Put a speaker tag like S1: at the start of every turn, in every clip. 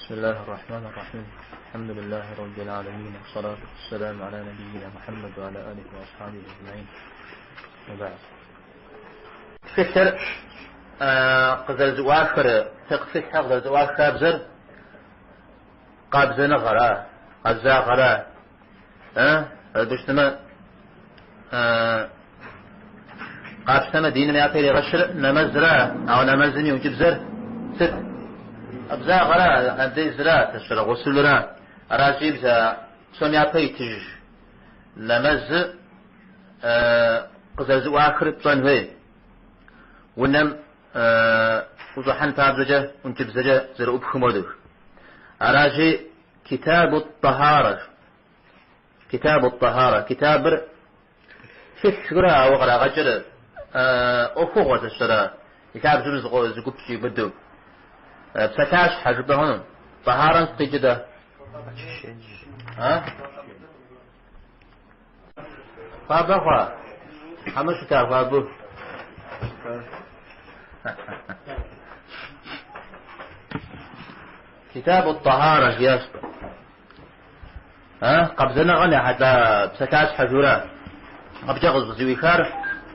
S1: بسم الله الرحمن الرحيم الحمد لله رب العالمين والصلاة والسلام على نبينا محمد وعلى آله وأصحابه أجمعين وبعد.
S2: Тхылъыр къызэрызэӏуахыр, фикъ тхылъхэр къызэрызэӏуах хабзэр къабзэныгъэра, къабзагъэра. Абы щытмэ, къапщтэмэ, диным япэ иригъэщыр нэмэзра, ауэ нэмэзым и ӏункӏыбзэр сыт? Къабзагъэра, андезра, тэщэрэ гъусулра. Аращи, мис а псом япэ итыж нэмэзыр къызэрызэӏуахыр пщӏэн хуей. Унэм ущӏыхьэн папщӏэкӏэ, ӏункӏыбзэкӏэ зэрыӏупхым хуэдэу. Аращи, Китабу т-Тахарэ. Китабу т-Тахарэ. Китабыр тхылъ жыгурэ, ауэ кърагъэкӏыр ӏуэхугъуэ зэщэрэ и лъабжьэм зы гуп щӏиубыдэу. Псалъащхьэ жыпӏэ хъуну. Тахарэм сыт къикӏыр-тӏэ? Хуабэ хъуа? Хьэмэ щыта хуабэу? Китабу т-Тахарэ жиӏащ. Къабзэныгъэм ехьэлӏа псалъащхьэ журэ. Абыкӏэ къызыщӏызэӏуихар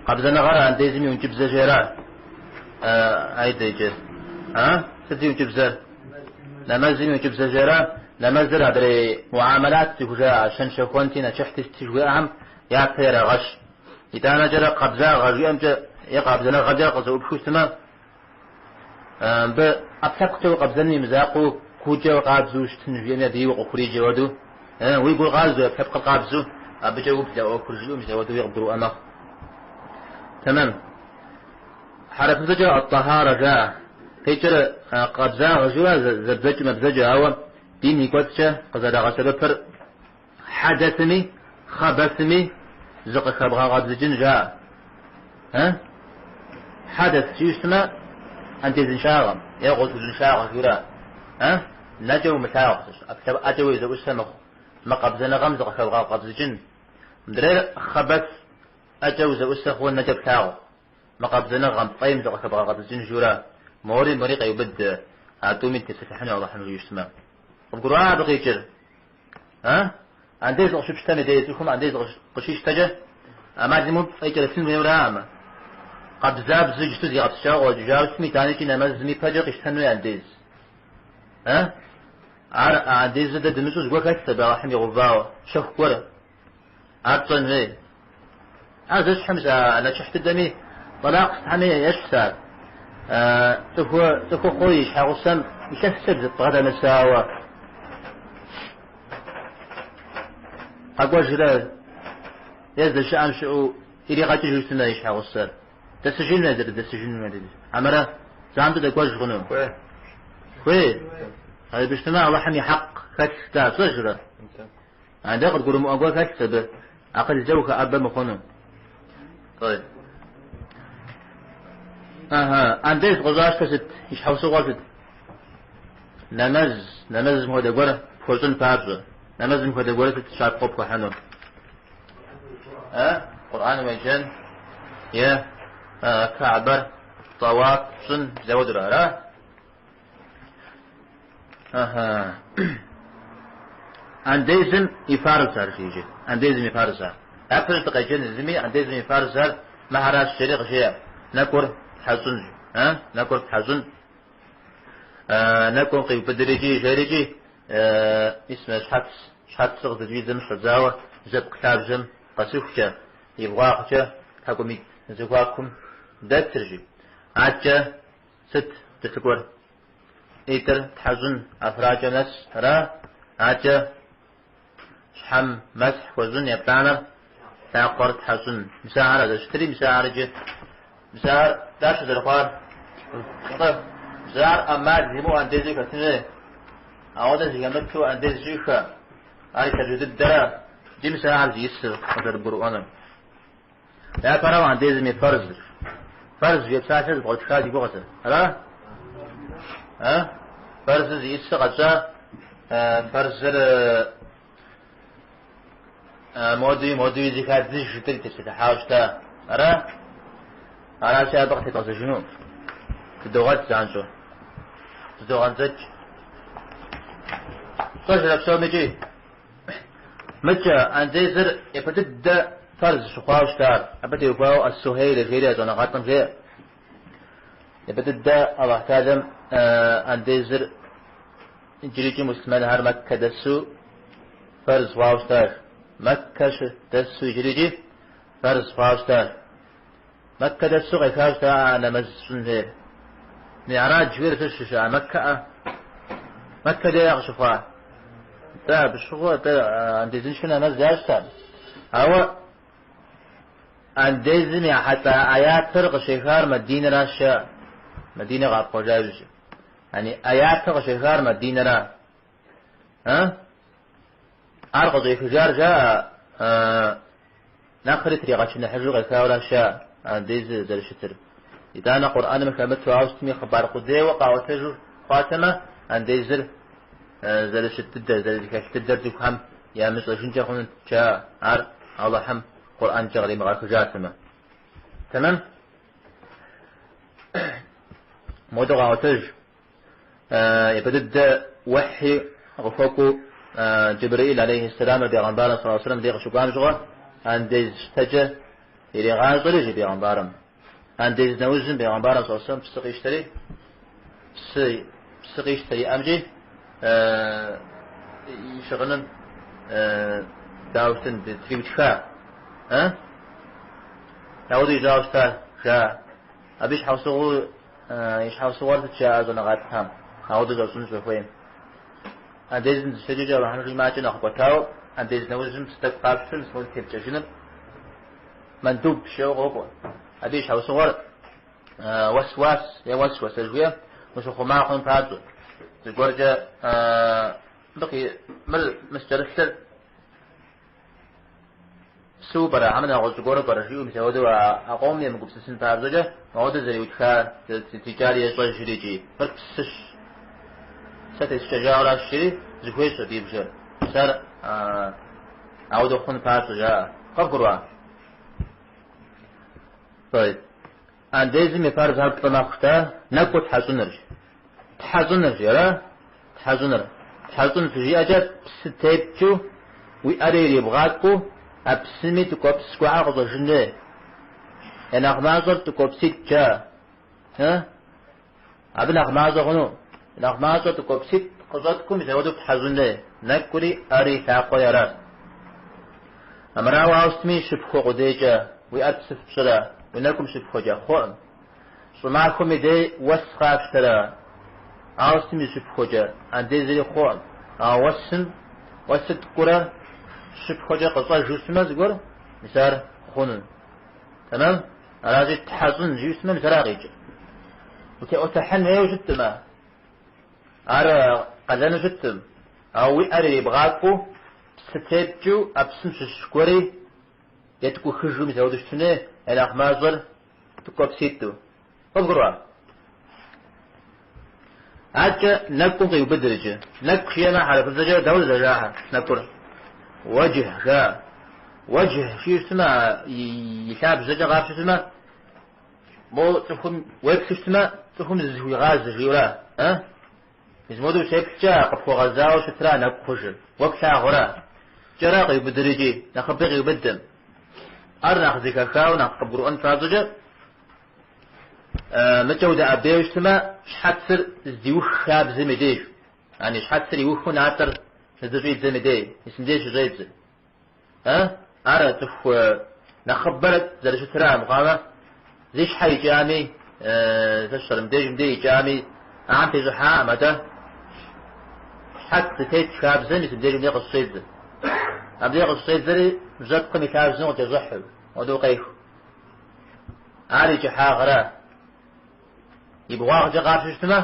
S2: къабзэныгъэр андезым и ӏункӏыбзэ жера. Айдэ иджы. Сыт зи ӏункӏыбзэр? Нэмэзым и ӏункӏыбзэ жера. Нэмэзыр адрей муамэлат зыхужаӏэ щэн-щэхуэнти, нэчыхьти сыти жыхуиӏэхэм япэ ирагъэщ. Итӏанэкӏэрэ къабзагъэ жиӏэмкӏэ е къабзэныгъэмкӏэ къызэӏупхыу щытмэ, Мыбы ӏэпкълъэпкъкӏэ укъэбзэным имызакъуэу гукӏэ къабзэу ущытын жиӏэми абыи укъыхуриджэ хуэдэу, уи гур къабзэу, ӏэпкълъэпкъыр къабзэу абыкӏэ ублэ ӏуэхур жиӏэу мис апхуэдэуи къыбгурыӏуэ мэхъу. Тэмэм. Хьэрыпыбзэкӏэ ат-тахарэ жаӏэ. Къикӏыр къабзагъэ жиӏэу зэбдзэкӏмэ бзэкӏэ, ауэ дин и кӏуэцӏкӏэ къызэрагъэсэбэпыр хьэдэсми хъэбэсми зыкъыхэбгъэкъэбзыкӏын жаӏэ. Хьэдэс жиӏэу щытмэ, андезыншагъэм е гъусулыншагъэ жиӏэура. Нэкӏэ умылъагъу, ӏэкӏэ узэӏусэ мыхъу, мыкъабзэныгъэм зыкъыхэбгъэкъэбзыкӏын. Мыдрейр хъэбэс ӏэкӏэ узэӏусэ хъу, нэкӏэ плъагъу, мыкъабзэныгъэм, фӏейм зыкъыхэбгъэкъэбзыкӏын жиӏэура. Мори мори къеубыд, а тӏуми тепсэлъыхьыну Алыхьым жиӏэу щытмэ. Къыбгурыӏуа абы къикӏыр? А? Андез къыщыпщтэм и дей цӏыхум андез къыщищтэкӏэ, ӏэмал имыӏэу фӏей кӏэрылъын хуейуэраӏымэ. Къабзабзэу иджыпсту зигъэпскӏауэ къыщӏэкӏыжауэ щытми, итӏанэ икӏи нэмэзым ипэкӏэ къищтэн хуей андез. А? Ар а андезыр дэ дымыщӏэу зыгуэр хэлъщ абы Алыхьым игъэувауэ, щэху гуэр. Ар тщӏэн хуей. Ар зэщхьым а нэчыхь дыдэми, тӏэлакъ сытхэми ещхьщ ар. Цӏыху, цӏыхухъур и щхьэгъусэм илъэскӏэ бгъэдэмысауэ къэкӏуэжрэ е здэщыӏэм щыӏэу иригъэкӏыжу щытмэ и щхьэгъусэр. Дэсыжын хуей зэрыдэсыжын хуейр. Хьэмэрэ занщӏэу дэкӏуэж хъуну?
S1: Хуей.
S2: Хуей. Абы щытмэ Алыхьым и хьэкъ хэлъщ, да, пщӏэжрэ? А дэ къыдгурымыӏуэ гуэр хэлъщ абы, акъылкӏэ ухэӏэбэ мыхъуну. Тӏой. Аха, андез къыщӏащтэр сыт? И щхьэусыгъуэр сыт? Нэмэз, нэмэзым хуэдэ гуэр пхуэщӏын папщӏэ. Нэмэзым хуэдэ гуэр сыт щапхъэу пхуэхьынур? А? Къурӏэным уеджэн е Каабэр тӏэуаф пщӏын зэуэдурэ, ара? Аха. Андезым и фарзхэр, жи иджы. Андезым и фарзхэр. Япэ дыкъеджэн зыми, андезым и фарзхэр мыхэращ жери къыжеӏэ. Нэкӏур тхьэщӏын, жи. А? Нэкӏур тхьэщӏын. Нэкӏум къиубыдырикӏи, жерикӏи, мис мы щхьэц, щхьэцыр къыздэкӏидзэм щӏэдзауэ жьэпкъ лъабжьэм къэсыхукӏэ, и бгъуагъкӏэ тхьэкӏумитӏ зэхуакум дэтыр, жи. Аткӏэ Сыт кӏэлъыкӏуэр? ӏитӏыр тхьэщӏын ӏэфракӏэм нэс, ара? Аткӏэ щхьэм мэсхь хуэщӏын, еплӏанэр лъакъуэр тхьэщӏын. Мис ахэр зэрыщытри, мис ахэр иджы. Мис ахэр дапщэ зэрыхъуар? Плӏы. Мис ахэр ӏэмал имыӏэу андезым хэтын хуей. Ауэдэ зыхэмыту андез щӏыхэ. Ар и лъабжьэ дыдэрэ. Иджы мис ахэр зиӏысыр къызэрыбгурыӏуэнур. Япэрауэ андезым и фэрзыр. Фэрз жиӏэ псалъэр зэпкърытха ди гугъэщ. Ара? А? Фэрзыр зиӏысыр къэтщӏа, фэрзыр модуи модуи зыхадзыж жытӏэри тепсэлъыхьауэ щыта. Ара? Аращи, абы къытедгъэзэжыну. Тыдогъэкӏ занщӏэу. Тыдогъэдзэкӏ. Пщӏэжрэ псом икӏи? Мыкӏэ андезыр япэ дыдэ фэрз щыхъуауэ щытар. Абы теухуауэ Ас-Сухейли жери а щӏэныгъэлӏым жеӏэ. Япэ дыдэ Аллахь Тэхьэлам андезыр иджырикӏи муслъымэнхэр Мэккэ дэсу фэрз хъуауэ щытащ. Мэккэ дэсу иджырикӏи фэрз хъуауэ щытащ. Мэккэ дэсу къехауэ щыта а нэмэз щӏын хуейр. Ми'радж жыхуиӏэр сыт щыщыӏа Мэккэӏэ? Мэккэ дея къыщыхъуа? Нтӏэ, абы щыгъуэ атӏэ андезыншэу нэмэз ящӏтэкъым. Ауэ андезым ехьэлӏа аятыр къыщехар Мадинэращ жаӏэ. Мадинэ къэӏэпхъуэжа иужькӏэ. Яни аятыр къыщехар Мадинэра. А? Ар къыщӏехыжар жаӏэ, нэхъри тригъэчыныхьыжу къехауэращ жаӏэ андезыр зэрыщытыр. Итӏанэ Къурӏэным хэмыту ауэ сытми хъыбар къудейуэ къаӏуэтэжу хъуатэмэ, андезыр зэрыщыт дыдэр, зэрызэхэлъ дыдэр цӏыхухэм ямыщӏэжынкӏэ хъунут жаӏэ, ар Алыхьым Къурӏэнкӏэ къримыгъэхыжатэмэ. Тэмэм? Модэу къаӏуэтэж. Япэ дыдэ уэхьи къыхуэкӏуэу Джэбрэӏил алейхи сэлам бегъымбарым саллаллаху алейхи вассалам дей къыщыкӏуам щыгъуэ андез щтэкӏэ иригъащӏэри жи бегъымбарым. Андез нэужьым бегъымбарым саллаллаху алейхи вассалам псы къищтэри, псы, псы къищтэ и ӏэмкӏи и щыгъыным дауэ щытын триутха. Ауэдэу ищӏауэ щыта, жаӏэ. Абы и щхьэусыгъуэу И щхьэусыгъуэр сыт жаӏэ щӏэныгъэлӏхэм, ауэдэу щӏэщӏын щӏыхуейм? Андезым зыщтэкӏэкӏэ Алыхьым жиӏэмэ адэкӏэ нэхъ кӏуэтауэ, андез нэужьым псы тӏэкӏу къапщтэу мис моуэ тепкӏэжыныр мандуб жиӏэу къокӏуэ. Абы и щхьэусыгъуэр уэсуас е уэсуэсэ жыхуиӏэм ущыхъума хъун папщӏэ. Зыгуэркӏэ мыр мы скӏэрылъыр Псыуэ пӏэрэ, хьэмэ нэгъуэщӏ зыгуэру пӏэрэ жиӏэу мис ауэдэу а къомым емыгупсысын папщӏэкӏэ, ауэдэу зэриутхар, зэрытрикӏар ещӏэжри икӏи, мыр псыщ, сэ тескӏэжауэращ жери зыхуещӏ абы и бжэр. Мис ар ауэдэу хъун папщӏэ жаӏэ. Къывгурыӏуа? Тӏэйб. Андезым и фарзхэр плӏы мэхъу жытӏа, нэкӏур тхьэщӏынырщ. Тхьэщӏынырщ, ара? Тхьэщӏыныр. Тхьэщӏын щыжиӏэкӏэ псы тепкӏэу, уи ӏэри ирибгъакӏуэу, а псыми ткӏуэпс гуэрхэр къыщӏэжын хуей. Я нэхъ мащӏэр ткӏуэпситӏ жаӏэ. Ы? Абы нэхъ мащӏэ хъуну? Нэхъ мащӏэр ткӏуэпситӏ къыщӏэткӏуу мис апхуэдэу птхьэщӏын хуей. Нэкӏури, ӏэри, лъакъуэри аращ. Амырауэ ауэ сытми щыпхуэ къудейкӏэ уи ӏэр псыф пщӏырэ, уи нэкӏум щыпхуэкӏэ хъуӏым. Щӏымахуэм и дей уэс къапщтэрэ, ауэ сытми щыпхуэкӏэ, андезри хъуӏым. Ауэ уэсым, уэсыр ткӏурэ щыпхуэкӏэ къыщӏэжу щытмэ зыгуэр, мис ар хъуну. Тэмэм? Аращи, тхьэщӏын жиӏэу щытмэ, мис ара къикӏыр. Утеӏуэтыхьын хуейуэ щыттымэ, ар къалэну щыттым, ауэ уи ӏэр ирибгъакӏуэу псы тепкӏэу а псым щыщ гуэри еткӏухыжу мис апхуэдэу щытын хуей, я нэхъ мащӏэр ткӏуэпситӏу. Къывгурыӏуа? Адэкӏэ нэкӏум къиубыдыр иджы. Нэкӏу жиӏэмэ хьэрыпыбзэкӏэ дауэ зэрыжаӏэр нэкӏур? Уэджх жаӏэ. Уэджх жиӏэу щытмэ, и лъабжьэкӏэ къапщтэу щытмэ, мо цӏыхум уеплъу щытмэ, цӏыхум зызыхуигъазэ жиӏэура? А? Мис модэу ущеплъкӏэ къыпхуэгъэзауэ щытра нэкӏу хъужыр? Уэ плъагъура? Кӏэра къиубыдыр икӏи, нэхъыбэ къиубыдым. Ар нэхъ зэхэхауэ, нэхъ къыбгурыӏуэн папщӏэкӏэ, мыкӏэ удэӏэбейуэ щытмэ, щхьэцыр здиух хабзэм и деж. Яни щхьэцыр иухыу натӏэр здыщӏидзэм и дей, мис мыбдеж щыщӏедзэ. Ар цӏыху нэхъыбэр зэрыщытыра мыхъуамэ, зи щхьэ икӏами, сэ сщӏэрэ, мыбдеж мыбдеж икӏами, ахэм тещӏыхьаӏым, атӏэ щхьэц зытет хабзэм мис мыбдеж мыбдеж къыщыщӏедзэ. Абдеж къыщыщӏедзэри жьэпкъым и лъабжьэм къыкӏэщӏыхьу, ауэдэу къеху. Ар и кӏыхьагъыра? И бгъуагъкӏэ къапщтэу щытмэ,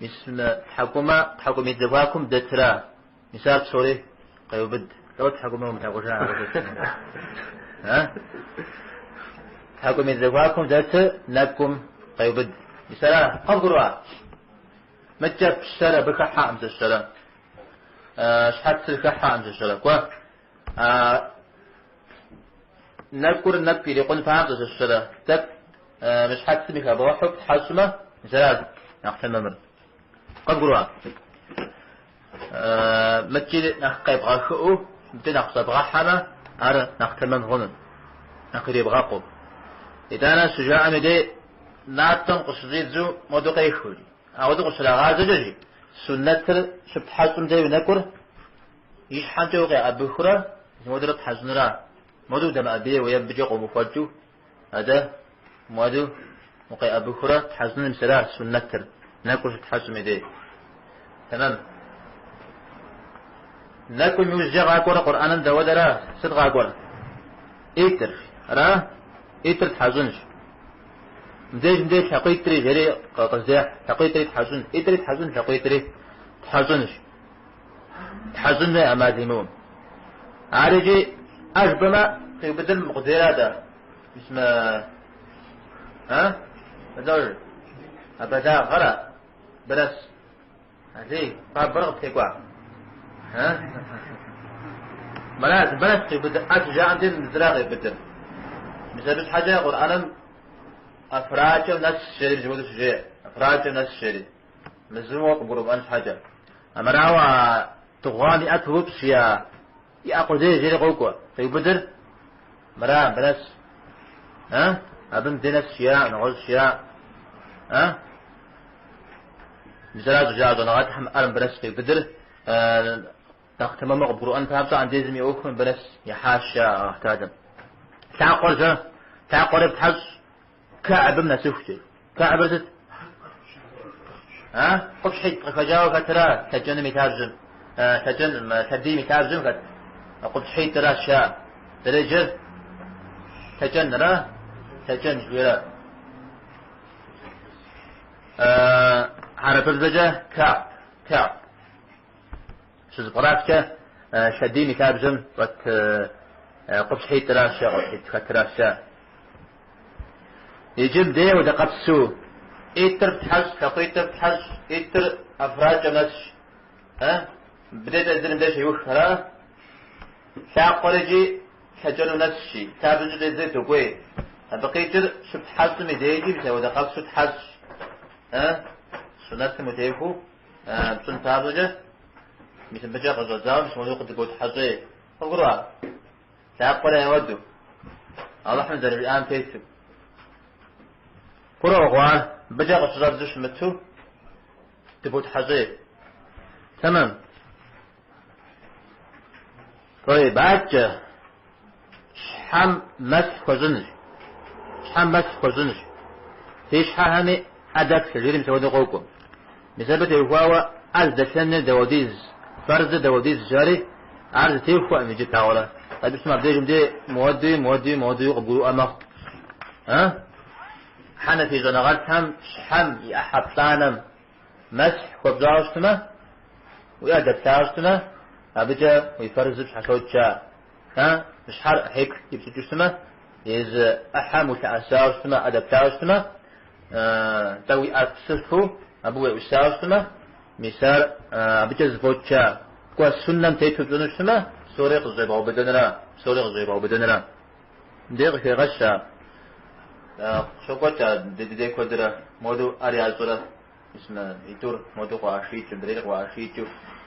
S2: мис мы тхьэкӏумэ, тхьэкӏумитӏ зэхуакум дэтыра? Мис ар псори къеубыд. Лӏо тхьэкӏумэ умылъагъужа? А? Тхьэкӏумитӏ зэхуакум дэтыр нэкӏум къеубыд. Мис ара? Къывгурыӏуа? Мыткӏэ пщэр абы хыхьэкъым зыщэрэ. Щхьэцыр хыхьэкъым зыщэрэ. Кӏуэ. Нэкӏур нэкӏу ирикъун папщӏэ зыщэрэ. Тӏэкӏу мы щхьэцым хэбгъэхьу птхьэщӏмэ, мис ара нэхъ тэмэмыр. Къывгурыӏуа? Мыткӏи нэхъ къебгъэхыӏыу, мыдэ нэхъ щӏэбгъэхьэмэ, ар нэхъ тэмэм хъуну, нэхъ ирибгъэкъуу. Итӏанэ щыжаӏэм и дей натӏэм къыщыщӏидзу моду къехыу, жи. Ауэдэу къыщрагъажьэкӏэ, жи, суннэтыр щыптхьэщӏым дей уи нэкӏур и щхьэмкӏэ укъеӏэбыхыурэ, модурэ птхьэщӏынура? Моду удэмыӏэбейуэ е мыбыкӏэ къомыхуэкӏыу, атӏэ моду укъеӏэбыхыурэ птхьэщӏыным мис ара суннэтыр, нэкӏур щыптхьэщӏым и дей. Тэмэм. Нэкӏум иужькӏэ къакӏуэр Къурӏэным дауэдэра? Сыт къакӏуэр? ӏитӏыр. Ара? ӏитӏыр тхьэщӏынщ. Мыбдеж мыбдеж лъакъуитӏри жери къыздехь. Лъакъуитӏри тхьэщӏын. ӏитӏри тхьэщӏын, лъакъуитӏри тхьэщӏынщ. Тхьэщӏын хуей ӏэмал имыӏэу. Ар икӏи ӏэ жыпӏэмэ къиубыдыр мы къудейра дэ? Мис мы... А? Мыдэж. А бэлагъэра? Бэрэс. Алей, хуабэр къыптекӏуа? А? Мэрат, бэрэс къиубыдыр. ӏэ щыжаӏэм дей мызыра къиубыдыр. Мис абы щхьэкӏэ Къурӏэным ӏэфракӏэм нэс жери мис апхуэдэу щыжеӏэ. Ӏэфракӏэм нэс жери. Мызым уэ къыбгурымыӏуэн щхьэкӏэ. Амырауэ а дыгъуам и ӏэр пыупщӏ я и ӏэ къудей жери къокӏуэ. Къиубыдыр мыра, мыбы нэс. А? Абы мыбдей нэс жиӏа, нэгъуэщӏ жиӏа. А? Мис ара щӏыжаӏэ щӏэныгъэлӏхэм ӏэр мыбы нэс къиубыдыр нэхъ тэмэму къыбгурыӏуэн папщӏэ андезым и ӏуэхум мыбы нэс ихьащ жаӏэ Алыхь Тэхьэлам. Лъакъуэр зэ, лъакъуэри птхьэщӏ кэӏбым нэсыхукӏэ. Кэӏбыр сыт? А? Къупщхьитӏ къыхэкӏауэ хэтыра лъэкӏэным и лъабжьэм, лъэкӏэн, лъэдийм и лъабжьэм хэт къупщхьитӏыращ жаӏэ. Зэреджэр лъэкӏэнра? Лъэкӏэн жыхуиӏэра? Хьэрыпыбзэкӏэ кэӏб, кэӏб. Щызэпкърахкӏэ лъэдийм и лъабжьэм щӏэт къупщхьитӏыращ жаӏэ, къупщхьитӏ хэтыращ жаӏэ. Иджы мыбдей удэкъэпсу, ӏитӏыр птхьэщӏ, лъакъуитӏыр птхьэщӏ, ӏитӏыр ӏэфракӏэм нэсщ. Мыбдей щӏедзэри мыбдей щеух, ара? Лъакъуэр икӏи лъэкӏэну нэсщи, лъабжьэкӏэ щӏедзэри докӏуей. Абы къикӏыр щыптхьэщӏым и дейкӏи мис ауэдэ къэпсу тхьэщӏ. Сунэтым утехуэу пщӏын папщӏэкӏэ, мис мыбыкӏэ къыщӏэдзауэ, мис мыуэду къыдыботхьэщӏей. Къывгурыӏуа? Лъакъуэри ауэду, Алыхьым зэрыжиӏам тету. Гурыӏуэгъуэ ар, мыбыкӏэ къыщыщӏэбдзэу щымыту дыботхьэщӏей. Тэмэм. Тӏэйб, адэкӏэ щхьэм мэсхь хуэщӏынщ. Щхьэм мэсхь хуэщӏынщ. Фи щхьэхэми ӏэ дэфлъэ, жери мис ауэдэу къокӏуэ. Мис абы теухуауэ ӏэ зыдэлъэныр дауэдиз, фэрзыр дауэдиз жари, ар зэтехуэкъым иджы плъагъурэ. Абы щытым абдежым дей мыуэдуи, мыуэдуи, мыуэдуи къыбгурыӏуэ мэхъу. А? Хьэнэфий щӏэныгъэлӏхэм щхьэм и ӏыхьэ плӏанэм мэсхь хуэпщӏауэ щытмэ, уи ӏэр дэплъауэ щытмэ, абыкӏэ уи фэрзыр пщхьэщокӏ жаӏэ. А? Щхьэр ӏыхьиплӏ ипщӏыкӏыу щытмэ, езы ӏыхьэм улъэӏэсауэ щытмэ, ӏэ дэплъауэ щытмэ, тӏэ уи ӏэр псыфу абы уеӏусауэ щытмэ, мис ар абыкӏэ зэфӏокӏ жаӏэ. Кӏуэ суннэм тету пщӏыну щытмэ, псори къызэщӏебгъэубыдэнра, псори къызэщӏебгъэубыдэнра. Мыбдей къыхегъэщ а щокӏуэкӏ а дэ ди дей куэдрэ моду ӏэр ящӏрэ, мис мы итӏур моду къуашиикӏыу, мыдрейр къуашиикӏыу,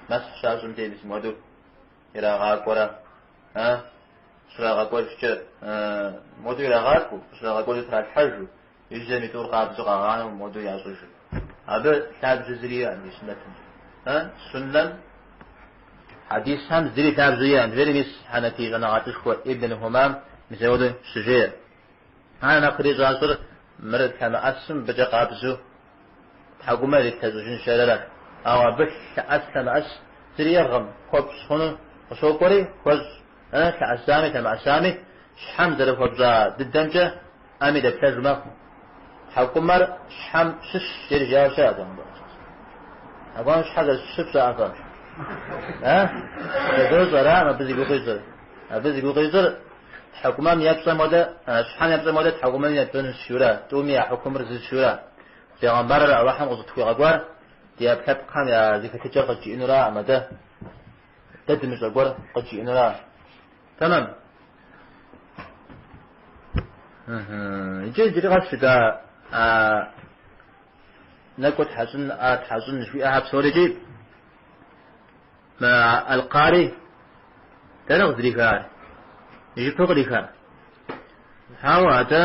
S2: мэсхь щащӏым дей мис моду ирагъакӏуэрэ, а, щрагъэкӏуэжкӏэ моду ирагъакӏуэу, къыщрагъэкӏуэжу тралъхьэжу, иужькӏэ митӏур къабзэу къагъанэу моду ящӏыжу. Абы лъабжьэ зыри иӏэкъым ди суннэтым. А, суннэм хьэдисхэм зыри лъабжьэ иӏэкъым, жери мис хьэнэфий щӏэныгъэлӏышхуэ Ибн Хумам мис ауэдэу щыжеӏэ. Ар нэхъри щӏащӏыр мыр лъэмыӏэсым мыбыкӏэ къабзэу тхьэкӏумэр ирилъэщӏыжын щэрэрэ. Ауэ абы лъэӏэс лъэмыӏэс зыри иӏэкъым, хуэпщӏ хъуну къыщокӏуэри, хуэщӏ, лъэӏэсами лъэмыӏэсами, щхьэм зэрыхуэпщӏа дыдэмкӏэ ӏэми дэплъэж мэхъу. Тхьэкӏумэр щхьэм щыщ жери жиӏауэ щыӏэкъым. Тхьэкӏумэм щхьэ зэрыщыщыр пщӏэӏэ фэ? Дэ дощӏэ, аракъым абы зи гугъу къищӏыр. Абы зи гугъу къищӏыр тхьэкӏумэм епщӏэм хуэдэ, щхьэм епщӏэм хуэдэ тхьэкӏумэм епщӏэнущ жиӏэура, тӏуми я хьукумыр зыщ жиӏэура. Пегъэмбарыр Алыхьым къыщӏытхуигъэкӏуар ди ӏэпкълъэпкъхэм я зэхэлъыкӏэр къыджиӏэнураӏым, атӏэ дэ дымыщӏэ гуэр къыджиӏэнура. Тэмэм. Иджы иджыри къэс жытӏа нэкӏур тхьэщӏын, ӏэ тхьэщӏын жыхуиӏэхэр псорикӏи. Мы Аль-Къари дэнэ къыздрихар? Жыпы къриха? Хьэуэ, атӏэ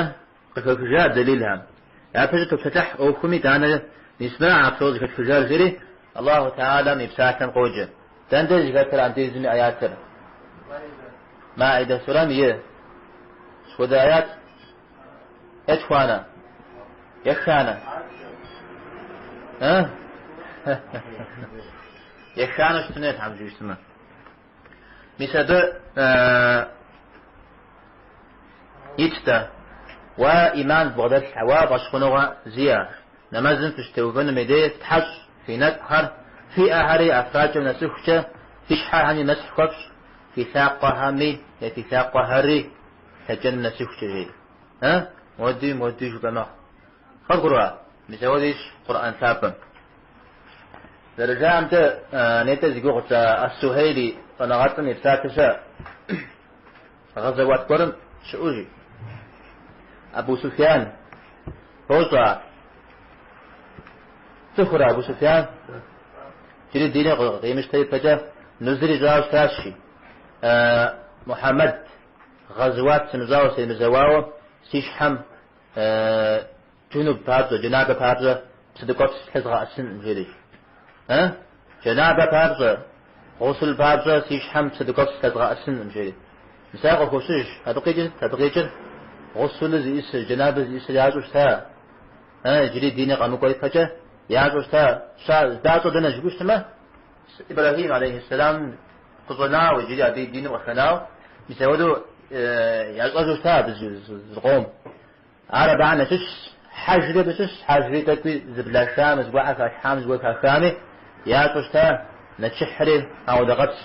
S2: къыхэхыжа дэлилхэм. Япэщӏыкӏэ топсэлъыхь ӏуэхум, итӏанэ мис мыра а псор зыхэтхыжар жери, Аллаху Теалэм и псалъэм къоджэ. Дэнэ деж зыхэтыр андезым и аятыр? Маидэ сурэм и сыт хуэдэ аят? Етхуанэ? Еханэ? Э? Еханэ щытыну Тхьэм жиӏэмэ. Мис абы итт-тӏэ. Уэ ӏиман зыбгъэдэлъхэ, уэ фӏэщхъуныгъэ зиӏэ, нэмэзым фыщытеувэнум и дей фтхьэщӏ, фи нэкӏухэр, фи ӏэхэри ӏэфракӏэм нэсыхукӏэ, фи щхьэхэми мэсхь хуэфщӏ, фи лъакъуэхэми е фи лъакъуэхэри лъэкӏэным нэсыхукӏэ, жеӏэ. Э? Модуи, модуи жыпӏэ мэхъу. Къывгурыӏуа? Мис ауэдэ итщ Къурӏэн лъапӏэм. Зэрыжаӏэмкӏэ, нетӏэ зи гугъу тщӏа Ас-Сухейли щӏэныгъэлӏым и псалъэ щыӏэ. Гъэзэуат гуэрым щыӏэу жи. Абу Суфьян. Фощӏэ ар. Фцӏыхурэ Абу Суфьян? Иджыри диныр къимыщтэ ипэкӏэ нузыр ищӏауэ щытащ жи. Мухьэммэд гъэзэуат сымыщӏауэ, семызэуауэ, си щхьэм джунуб папщӏэ, джэнабэ папщӏэ псы ткӏуэпс лъэзгъэӏэсынкъым, жери. Джэнабэ папщӏэ, гъусул папщӏэ си щхьэм псы ткӏуэпс лъэзгъэӏэсынкъым, жери. Мис ар къыхощыж, абы къикӏыр сыт? Абы къикӏыр гъусулыр зиӏысыр, джэнабэ зиӏысыр ящӏэу щыта. Иджыри диныр къэмыкӏуэ ипэкӏэ ящӏэу щыта. Здащӏэр дэнэ жыпӏэу щытмэ, Ибрэхьим алейхьиссэлам къыщӏэнауэ, иджыри абы и диным къыхэнауэ, мис апхуэдэу ящӏэжу щыта абы зыкъом. Ар абыхэм ящыщщ, хьэжри абы щыщщ, хьэжри тӏэкӏуи зэблашам, зыгуэрхэр халъхьам, зыгуэр хахами, ящӏэу щыта нэчыхьри ауэдэ къэпсщ.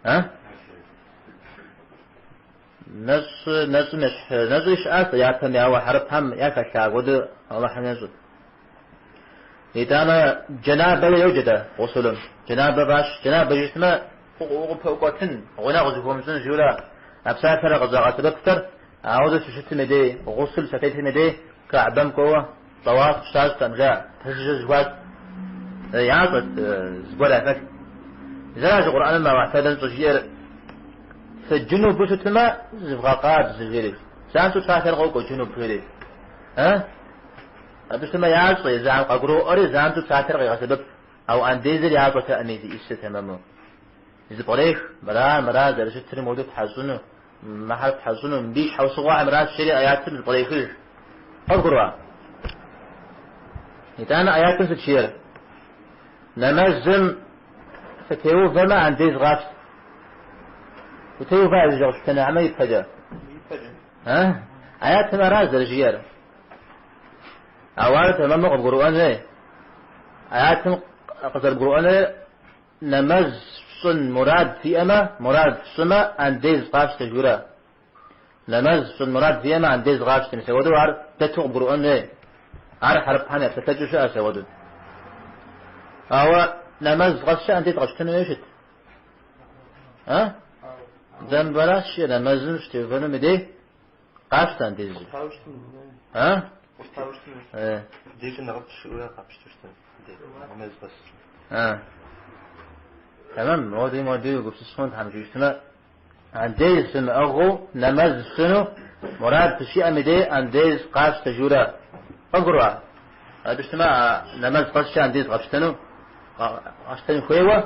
S2: А? Нэщӏ, нэщӏым ещхь, нэщӏри щыӏащ япэм, ауэ хьэрыпхэм яхэлъа апхуэдэу Алыхьым ещӏэ. Итӏанэ джэнабэкӏэ йоджэ-тӏэ гъусулым. Джэнабэ фӏащ, джэнабэ жыпӏэмэ, укъыпэӏукӏуэтын, гъунэгъу зыхуомыщӏын жиӏэурэ а псалъэр къызагъэсэбэптэр, ауэдэу щыщытым и дей, гъусул щатетым и дей Кэгьбэм кӏуэуэ тӏэуаф щащӏтэкъым жаӏэ, пэжыжьэ зыхуащӏт. Ящӏэт, зыгуэр яхэлът. Зэращ Къурӏэным Алыхь Тэхьэлам щӏыжиӏэр, Фыджунубу щытмэ, зывгъэкъабзэ, жери. Занщӏэу псалъэр къокӏуэ джунуб, жери. Абы щытмэ ящӏэ, езыхэм къагуроӏуэри, занщӏэу псалъэр къегъэсэбэп. Ауэ андезыр ящӏэтэкъыми зиӏысыр тэмэму. Зыпкърех, мыра, мыра зэрыщытыр моуэдэу птхьэщӏыну, мыхьэр птхьэщӏыну, мыбы и щхьэусыгъуэхэр мыращ, жери аятым зыпкърехыж. Къывгурыӏуа? Итӏанэ аятым сыт жиӏэр? Нэмэзым фытеувэмэ, андез къафщтэ. Утеува зыжьыгъэщтэнэ хьэмэ ипэкӏэ?
S1: Ипэкӏэ.
S2: Аятым аращ зэрыжиӏэр. Ауэ ар тэмэму къыбгурыӏуэн хуей. Аятым къызэрыбгурыӏуэнур нэмэз фщӏын мурад фиӏэмэ, мурад фщӏымэ, андез къафщтэ жиӏэурэ. Нэмэз фщӏын мурад фиӏэмэ, андез къафщтэ. Мис апхуэдэу ар дэту къыбгурыӏуэн хуей. Ар хьэрыпхэм я псэлъэкӏэу щыӏэщ апхуэдэу. Ауэ нэмэз къэскӏэ андез къэпщтэн хуейуэ щыт? А? Дэ мыбы аращ жиӏэр нэмэзым щытеувэнум и дей къафщтэ андезыр. А?
S1: Дежкӏэ нэхъыфӏщ жиӏэурэ къапщтэу щытын. Нэмэз къэс.
S2: А. Тэмэм, моди моди уегупсыс хъун Тхьэм жиӏэщтмэ, андез фымыӏыгъыу нэмэз фщӏыну мурад фыщиӏэм и дей андез къафщтэ жиӏэурэ. Къывгурыӏуа? Абы щытмэ, а нэмэз къэскӏэ андез къэпщтэну, къэпщтэн хуейуэ,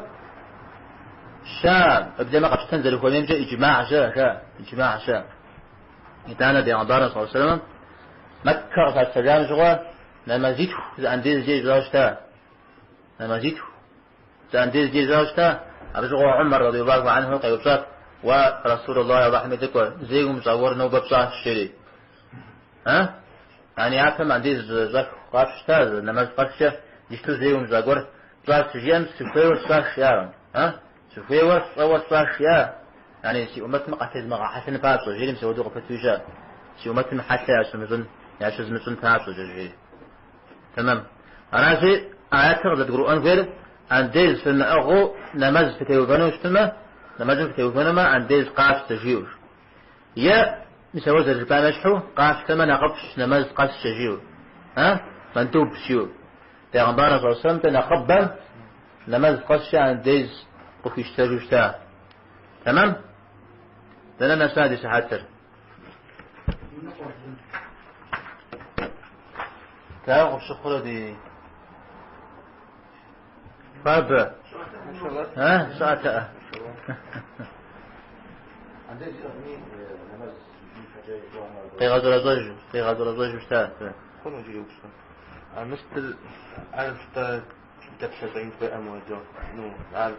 S2: щэ, уеблэмэ къэпщтэн зэрыхуэмеймкӏэ иджмагь щыӏэ, жаӏэ, иджмагь щыӏэ. Итӏанэ Бегъымбарым саллаллаху алейхи вассалам Мэккэ къыщащтэжам щыгъуэ нэмэзитху зы андезкӏэ ищӏауэ щыта. Нэмэзитху зы андезкӏэ ищӏауэ щыта. Абы щыгъуэ Умар радиаллаху анху къеупщӏат, Уэ, Расулуллах, Аллахьым и лӏыкӏуэ, зэи умыщӏа гуэр нобэ пщӏащ, жери. А? Яни япэм андез щӏэх къапщтэу щыта, нэмэз къэскӏэ, иджыпсту зэи умыщӏа гуэр пщӏащ, щыжиӏэм, сыхуейуэ сщӏащ, жиӏакъым. А? Сыхуейуэ сщӏэуэ сщӏащ, жиӏа. Яни си ӏумэтым къатезмыгъэхьэлъэн папщӏэ, жери мис апхуэдэу къыпыту ищӏа. Си ӏумэтым хьэлъэ ящымыщӏын, ящызмыщӏын папщӏэ, жери. Тэмэм. Аращи, аятыр къызэдгурыӏуэн хуейр, андез фымыӏыгъыу нэмэз фытеувэну щытмэ, нэмэзым фытеувэнумэ, андез къафщтэ, жиӏэу. Е, мис ауэ зэрыжыпӏам ещхьу, къафщтэмэ нэхъыфӏщ нэмэз къэскӏэ, жиӏэу. А? Мандуб, жиӏэу. Бегъымбарым саллаллаху алейхи вассалам нэхъыбэм. нэмэз къэскӏэ андез къыхуищтэжу щыта. Тэмэм? Дэнэ нэса ди сыхьэтыр? Дауэ къыпщыхъурэ ди хуабэ? А, щӏыӏэтэӏэ. Къигъэщӏэрэщӏэжу, къигъэщӏэрэщӏэжу щыта.
S1: Хъуну иджыри упщӏэ. А мыстыр ар щтэ дэплъэщӏэин хуейӏэм хуэдэу. Ну, ар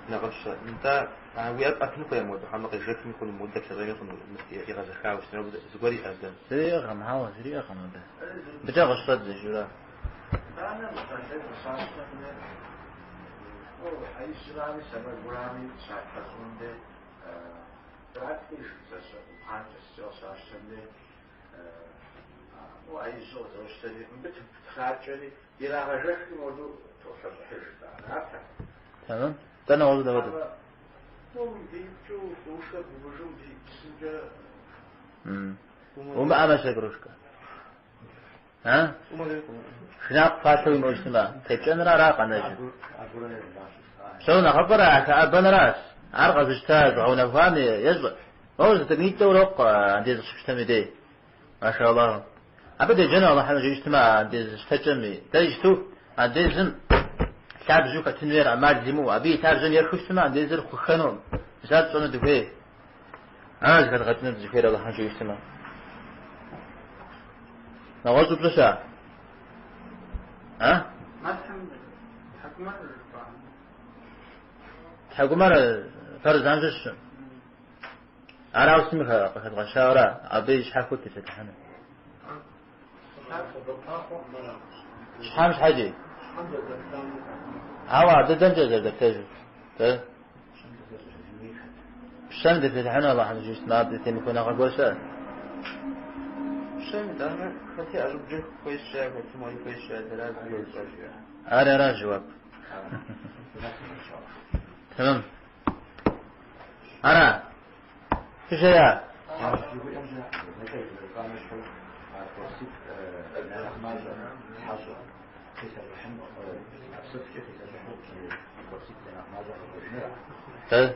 S1: нэгъыщэ. Нтӏэ, а уи ӏэр пӏэтын хуейм хуэдэу, хьэмэ къежэхми хъуну, моуэ дэплъэщӏэми хъуну, мыст егъэзэхауэ щытын, абы зыгуэр иӏэ дэ?
S2: Зыри иӏэкъым, хьэуэ, зыри иӏэкъым абы. Мыбыкӏэ къыщыщӏэдзэ, жура. Тэмэм. Дэ нэгъуэщӏу дапхуэдэу? Умыӏэмэ щэ кружкэ. А? Шынакъ фалъэ уимыӏэу щытмэ, тепкӏэныр ара къэнэжыр. Псом нэхъыфӏыр а хэӏэбэныращ. Ар къэзыщта зыгъэунэхуам ещӏэ. Моуэ зы тӏэкӏунитӏэ урокъу андез къыщыпщтэм и дей. Машаллах. Абы деджэну Алыхьым жиӏэу щытмэ, андез щтэкӏэм дэ иджыту андезым лъабжьэу хэтын хуейр ӏэмал имыӏэу, абы и лъабжьэм ехыу щытмэ, андезыр хъухэнукъым. Мис ар тщӏэну дыхуей. Ар зэхэдгъэкӏыну дызыхуейр Алыхьым жиӏэу щытмэ. Нэгъуэщӏ упщӏэ щыӏэ? А? Тхьэкӏумэр фэрзхэм щыщщ. Ар ауэ сытми къыхэдгъэщауэра, абы и щхьэхуэу тепсэлъыхьыну. Щхьэм щхьэкӏи? Ауэ ар дыдэмкӏэ зэрыдэплъэжыр. Тэ? Пщэм тепсэлъыхьыну Алыхьым жиӏэу щытмэ, абы темыхуэныгъэ гуэр щыӏэ?
S1: Пщэм итӏанэ хэти ӏэщӏыбкӏэ хуейщ, хэти мои хуейщ, дэра зыгуэр.
S2: Ар аращ жэуап. Тэмэм. Ара? Фыжея? Тэ?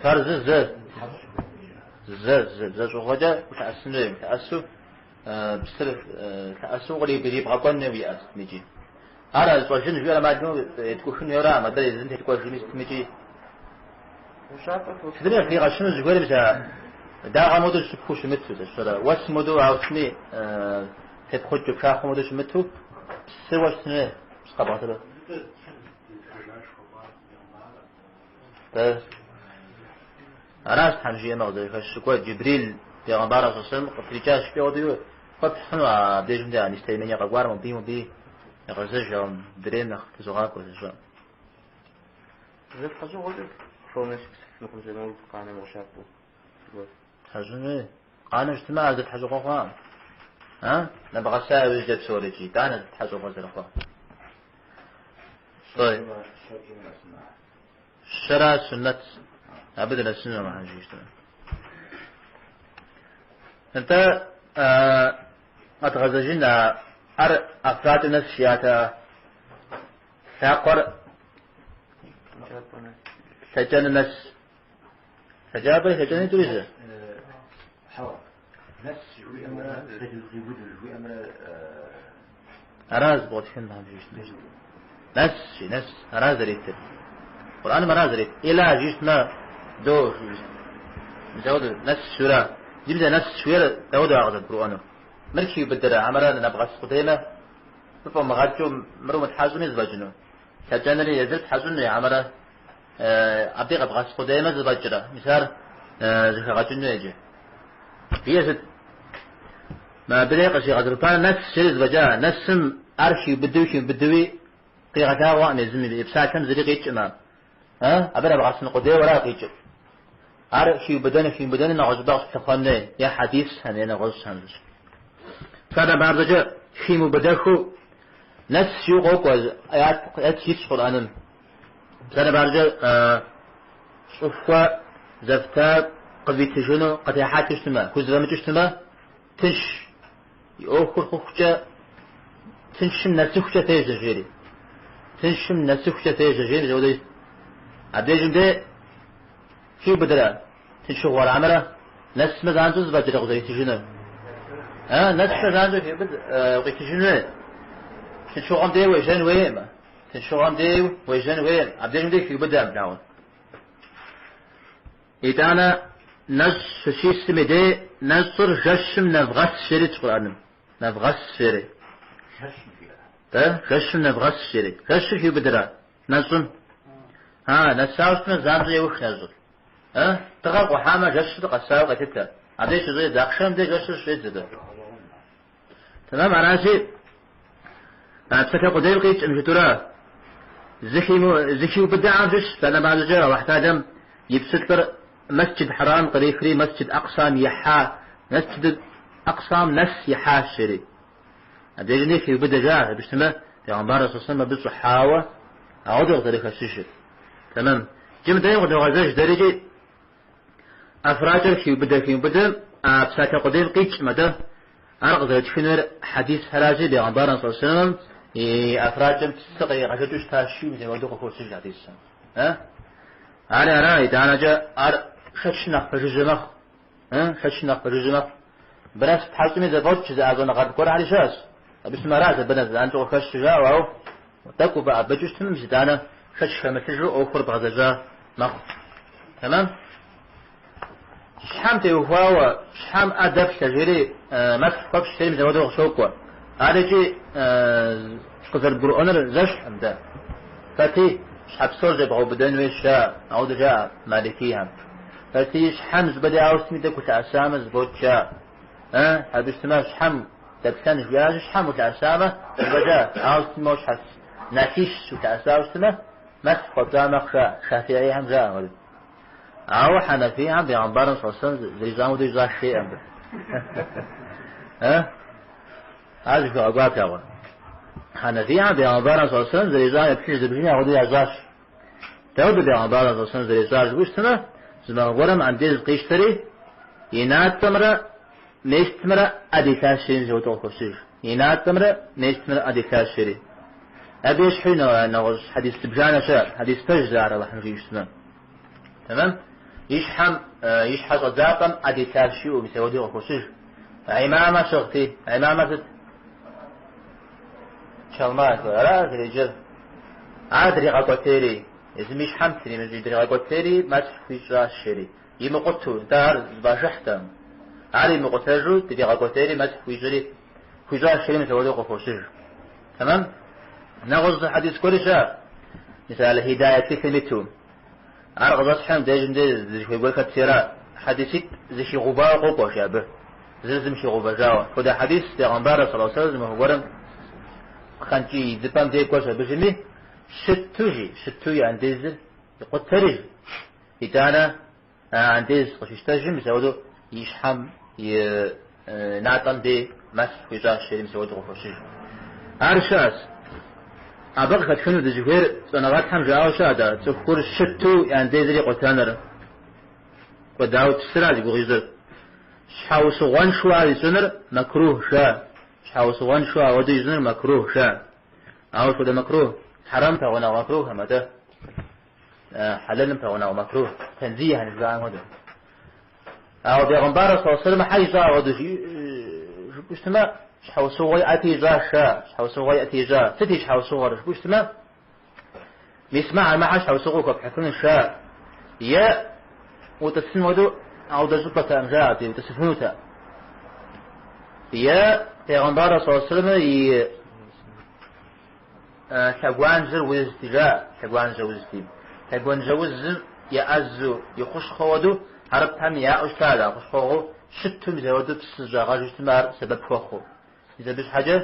S2: Фарзыр зэ, зэ, зэ, зэ щӏыгъуэкӏэ улъэӏэсын хуей, улъэӏэсу псыр лъэӏэсу кърибгъэкӏуэн хуей уи ӏэр икӏи. Ар щӏэжын жиӏэр ӏэмал имыӏэу еткӏухын хуейуэра, атӏэ езым теткӏуэжми сытми икӏи. Сытми къыхигъэщыну зыхуейр мис а дагъэ модэу щыпхуу щымыту, зэщэрэ уэс модэу ауэ сытми тепхъукӏыу пшахъуэ модэу щымыту, псыуэ щытын хуей, псы къэбгъэсэбэп. Аращ Тхьэм жиӏэмэ къызэрыхэщыр. Кӏуэ, Джибрил пегъэмбар алейхьи сэлам къытрикӏащ жыпӏэ хуэдэу хуэпхь хъуну абдежым де а местоимение къэкӏуар мобыи мобыи егъэзэж, ауэ мыдрейм нэхъ тызогъакӏуэ зыщӏэ.
S1: Зэтхьэщӏыгъуэкӏэ полностью псыф мыхъун зэман къанэ гъущапӏэу.
S2: Тхьэщӏын хуей. Къанэу щытмэ, ар зэтхьэщӏыгъуэ хъуакъым. А? Нэбгъэса иужькӏэ псори икӏи, итӏанэ зэтхьэщӏыгъуэ зэрыхъуар. طيب. Щэра суннэт. Абы дынэсыну Алыхьым жиӏэу щытмэ. Нтӏэ, къэдгъэзэжын а ӏэр ӏэфракӏэм нэс жиӏат, лъакъуэр лъэкӏэным нэс. Лъэкӏапӏэри лъэкӏэни тӏури зы? Ара зыбгъуэтхын Нэс, жи, нэс, ара зэритыр. Къурӏэным ара зэрит. Ила жиӏэу щытмэ, до жиӏэу. Мис ауэдэу, нэс жиӏэура. Иджы мис а нэс жиӏэр дауэдэу ар къызэрыбгурыӏуэнур? Мыр хиубыдэрэ, хьэмэрэ нэбгъэс къудеймэ, мыр фӏомыгъэкӏыу, мыр умытхьэщӏми зэфӏэкӏыну? Лъэкӏэнри езыр тхьэщӏыну, хьэмэрэ абы къэбгъэс къудеймэ зэфӏэкӏрэ? Мис ар зэхэгъэкӏыну иджы. Жиӏэ сыт? Мыбдеж къыщигъэсэбэпар нэс жери зэфӏэкӏа. Нэсым ар хиубыдэу хиубыдэуи къигъэлъагъуэкъым езым и псалъэм зыри къикӏмэ. Абы нэбгъэсын къудейуэ ара къикӏыр. Ар хиубыдэну хиубыдэну нэгъуэщӏыпӏэ къыщылъыхъуэн хуей, е хьэдисхэм, е нэгъуэщӏхэм. Псалъэм папщӏэкӏэ химыубыдэхыу нэс жиӏэу къокӏуэ, аят итщ Къурӏэным. Псалъэм папщӏэкӏэ щӏыхуэ зэфтар къывитыжыну къытехьэлъэу щытмэ, хузэфӏэмыкӏыу щытмэ, тынш и ӏуэхур хъухукӏэ Тыншым нэсыхукӏэ фежьэ, жери. Тыншым нэсыхукӏэ фежьэ, жери зэуэдэ итт. Абдежым де хиубыдэрэ тыншыгъуэр, амэрэ нэсмэ занщӏэу зэфӏэкӏрэ къызэритыжынур? А, нэсмэ занщӏэу хиубыд къитыжын хуей. Тыншыгъуэм де уежьэн хуеймэ. Тыншыгъуэм де уежьэн хуейм. Абдежым де хиубыдэм, дауэ. Итӏанэ нэщӏ фыщисым и дей нэщӏыр жэщым нэвгъэс жери итщ Къурӏэным. Нэвгъэс жери.
S3: Жэщым жиӏэрэ?
S2: Дэ, жэщым нэвгъэс жери. Жэщыр хиубыдэрэ нэщӏым? А, нэсауэ щытмэ, занщӏэу еух нэщӏыр. А, дыгъэр къухьамэ, жэщыр къэсауэ къелъытэ. Абдеж щыщӏедзэ, ахъшэм деж жэщыр щыщӏедзэ дэ. Тэмэм, аращи, а псалъэ къудейм къикӏым жытӏурэ, зыхиубыдахэм щыщ, псалъэм папщӏэкӏэ, Алыхь Тэхьэлам и пщылӏыр Мэсджид Хьэрам кърихри Мэсджид Акъсам ихьа, Мэсджид Акъсам нэс ихьащ, жери. Абдежым деж хиубыдэ жаӏэ, абы щытмэ, Пегъымбар алейхи абы щӏыхьауэ, ауэдэу къызэрыхэщыжыр. Тэмэм. Иджы мыдэи къыдогъэзэж дэрикӏи, ӏэфракӏэр хиубыдэ хиубыдэм, а псалъэ къудейм къикӏмэ дэ, ар къызэрытхынур хьэдисхэращи, Пегъымбар алейхи и ӏэфракӏэм псы къригъэжэкӏыу щытащ, жиӏэу мис апхуэдэу къыхощыж хьэдисхэм. Ари ара, итӏанэкӏэ ар шэчым нэхъ пэжыжьэ мэхъу. Шэчым нэхъ пэжыжьэ мэхъу. Абы нэс птхьэщӏми зэфӏокӏ жызыӏа щӏэныгъэлӏ гуэрхэри щыӏэщ. Абы щытмэ аращ, абы нэс занщӏэу къыхэщу жаӏэу, ауэ тӏэкӏу упэӏэбэкӏыу щытмэ, мис итӏанэ шэч хэмылъыжу ӏуэхур бгъэзэщӏа мэхъу. Тэмэм? Щхьэм теухуауэ, щхьэм ӏэ дэфлъэ жери, мэсхь хуэфщӏ жери мис апхуэдэу къыщокӏуэ. Ар икӏи къызэрыбгурыӏуэнур зэщхькъым дэ. Хэти щхьэ псор щӏебгъэубыдэн хуейщ жаӏэ, ауэдэу жаӏэ маликийхэм. Хэти щхьэм зыщӏыпӏэ дей ауэ сытми тӏэкӏу улъэӏэсамэ зэфӏокӏ жаӏэ. Абы щытмэ, щхьэм дэплъэн жиӏащи, щхьэм улъэӏэсамэ зэфӏэкӏа, ауэ сытми моуэ щхьэц налъищ улъэӏэсауэ щытмэ, мэсхь хуэпщӏа мэхъу жаӏэ, шафиӏийхэм жаӏэ апхуэдэу. Ауэ хьэнэфийхэм Пегъымбарым саллаллаху алейхи вассалам зэрищӏам хуэдэу ищӏащ жеӏэ мыбы. Ар зыхуигъэкӏуа плъагъур. Хьэнэфийхэм Пегъымбарым саллаллаху алейхи вассалам зэрищӏам еплъыж зыбжыни апхуэдэу ящӏащ. Дауэ Пегъымбарым саллаллаху алейхи вассалам зэрищӏар жыпӏэу щытмэ, зы махуэ гуэрым андез къищтэри, и натӏэмрэ местымрэ ӏэ дилъащ жери мис апхуэдэу къыхощыж. И натӏэмрэ местымрэ ӏэ дилъащ жери. Абы ещхьуи нэгъуэщӏ хьэдис зыбжанэ щыӏэ, хьэдис пэж ар Алыхьым жиӏэу щытмэ. Тэмэм? И щхьэм, и щхьэ щӏэдзапӏэм ӏэ дилъащ жиӏэу мис апхуэдэу къыхощыж. Имамэ щыгъти, имамэ сыт? Чалма, ара зэреджэр? Ар дригъэкӏуэтейри, езым и щхьэм тримыщӏи дригъэкӏуэтейри мэсхь хуищӏащ жери. Имыкъутэу, нтӏэ ар зэфӏашыхьтэкъым. Ар имыкъутэжу дригъэкӏуэтейри мэсхь хуищӏри, хуищӏащ жери мис апхуэдэу къыхощыж. Тэмэм? Нэгъуэщӏ зы хьэдис гуэри щыӏэ. Мис Аль-Хидая тхылъым иту. Ар къыщӏэсхьым дежым деж зыхуей гуэр хэтси ара. Хьэдиситӏ зэхигъэувауэ къокӏуэ, жи абы. Зыр зым хигъэувэжауэ. Хуэдэ хьэдис Пегъымбар саллаллаху алейхи вассалам зы махуэ гуэрым пхъэнкӏий идзыпӏэм дей кӏуэщ абы жыми, щыту, жи, щыту и андезыр икъутэри, жи. Итӏанэ а андез къыщищтэжым, мис апхуэдэу и щхьэм и натӏэм дей мэсхь хуищӏащ, жери мис апхуэдэу къыхощыж. Ар щыӏэщ. Абы къыхэтхыну дызыхуейр щӏэныгъэлӏхэм жаӏауэ щыӏэ дэ, цӏыхур щыту и андезыр икъутэныр. Кӏуэдауэ псыра зи гугъу ищӏыр. Щхьэусыгъуэншэу ар ищӏыныр мэкрух жаӏэ. Щхьэусыгъуэншэу ауэдэу ищӏыныр мэкрух жаӏэ. Ауэ сыт хуэдэ мэкрух? Хьэрэм пэгъунэгъу мэкрухым, атӏэ. Хьэлэлым пэгъунэгъу мэкрух, тэнзихэн жыхуаӏэм хуэдэу. Ауэ Бегъымбар саллаллаху алейхи вассалам хьэ ищӏа ауэдэу жыпӏэу щытмэ, щхьэусыгъуэ иӏэти ищӏащ, жаӏэ, щхьэусыгъуэ иӏэти ищӏа. Сыт и щхьэусыгъуэр жыпӏэу щытмэ, мис мыхьэр щхьэусыгъуэу хуэпхьыфынущ, жаӏэ. Е утӏысын хуэдэу ауэдэ щӏыпӏэтэкъым, жаӏэ, абы утӏысыфынутэкъым. Е Бегъымбар саллаллаху алейхи вассалам и Лъэгуанжьэр узти, жаӏэ, лъэгуанжьэ узти. Лъэгуанжьэ узым еӏэзэу, и хущхъуэ хуэдэу хьэрыпхэм яӏэу щыта а хущхъуэгъуэу щыту мис апхуэдэу псы щӏагъэжу щытмэ, ар сэбэп хуэхъуу. Мис абы щхьэкӏэ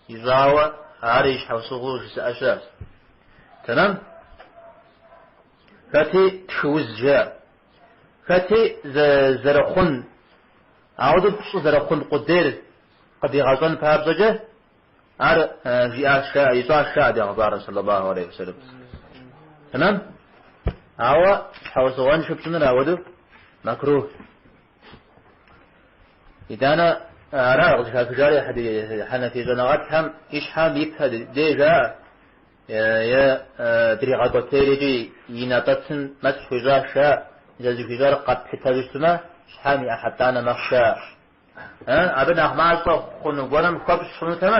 S2: ищӏауэ ар и щхьэусыгъуэу жызыӏэ щыӏэщ. Тэмэм? Хэти тхы уз жаӏэ. Хэти зэрыхъун, ауэдэу пщӏы зэрыхъун къудейр къыдигъэщӏэн папщӏэкӏэ, Ар жиӏащ, ищӏащ жаӏэ Бегъымбарым саллаллаху алейхи вассалам. Тэмэм? Ауэ щхьэусыгъуэншэу пщӏыныр ауэдэу мэкрух. Итӏанэ Ара къызыхахыжари хьэнэфий щӏэныгъэлӏхэм и щхьэм и пэ дей жаӏэ, е дригъэкӏуэтейри икӏи и натӏэцым мэсхь хуищӏащ жаӏэ, зэзыхуищӏар къэплъытэжу щытмэ, щхьэм и ӏыхьэ плӏанэ мэхъу жаӏэ. Абы нэхъ мащӏэ хъуну гуэрым хуэпщӏ хъунутэмэ,